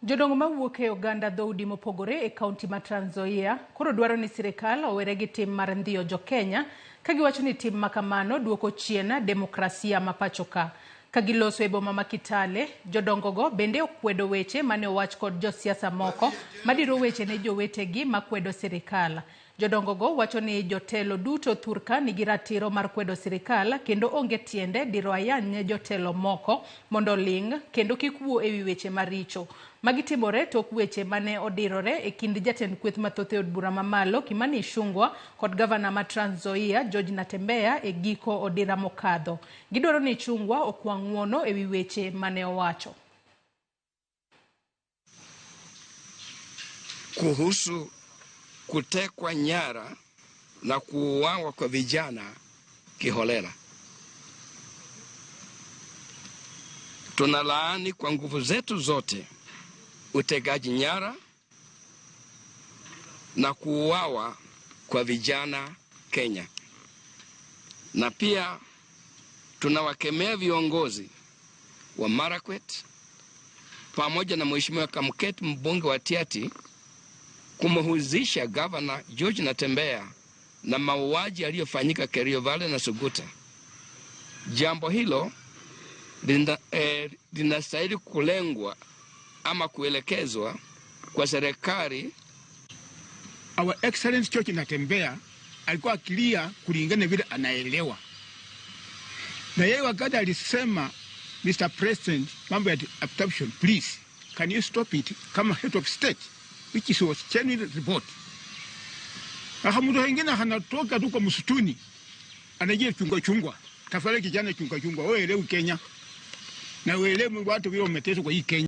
Jodongo mawuok e oganda dhoudi mopogore e kaunti ma Trans Nzoia koro dwaro ni sirikal owere gi tim mar ndhiyo jokenya ka giwacho ni tim makamano duoko chien demokrasia ma pacho ka. Ka giloso e boma ma Kitale, jodongogo bende okwedo weche mane owach kod josiasa moko madiro weche ne jowetegi makwedo sirikal. Jodongogo wacho ni jotelo duto thurka nigi ratiro mar kwedo sirikal kendo onge tiende diro ayany jotelo moko mondo oling' kendo kik wuo ewi weche maricho. Magi timore tok weche mane odirore e kind jatend kweth mathoth e od bura mamalo Kimani Ichung'wa kod gavana ma Trans Nzoia George Natembeya e giko odira mokadho. Gidwaro ni Ichung'wa okwa ng'uono ewi weche mane owacho. Kuhusu kutekwa nyara na kuuawa kwa vijana kiholela. Tunalaani kwa nguvu zetu zote utegaji nyara na kuuawa kwa vijana Kenya, na pia tunawakemea viongozi wa Marakwet pamoja na Mheshimiwa Kamket, mbunge wa Tiaty, kumhusisha Gavana George Natembeya na mauaji yaliyofanyika Kerio Valley na Suguta. Jambo hilo linastahili kulengwa ama kuelekezwa kwa serikali. Our Excellency George Natembeya alikuwa akilia kulingana vile anaelewa, na yeye wakati alisema, "Mr. President, mambo ya abduction, please can you stop it?" kama head of state, which is was genuine report. Aha, mtu wengine anatoka tu kwa msituni anajia chungwa chungwa. Tafadhali kijana chungwa chungwa, wewe elewi Kenya na uelewi watu vile wameteswa kwa hii Kenya.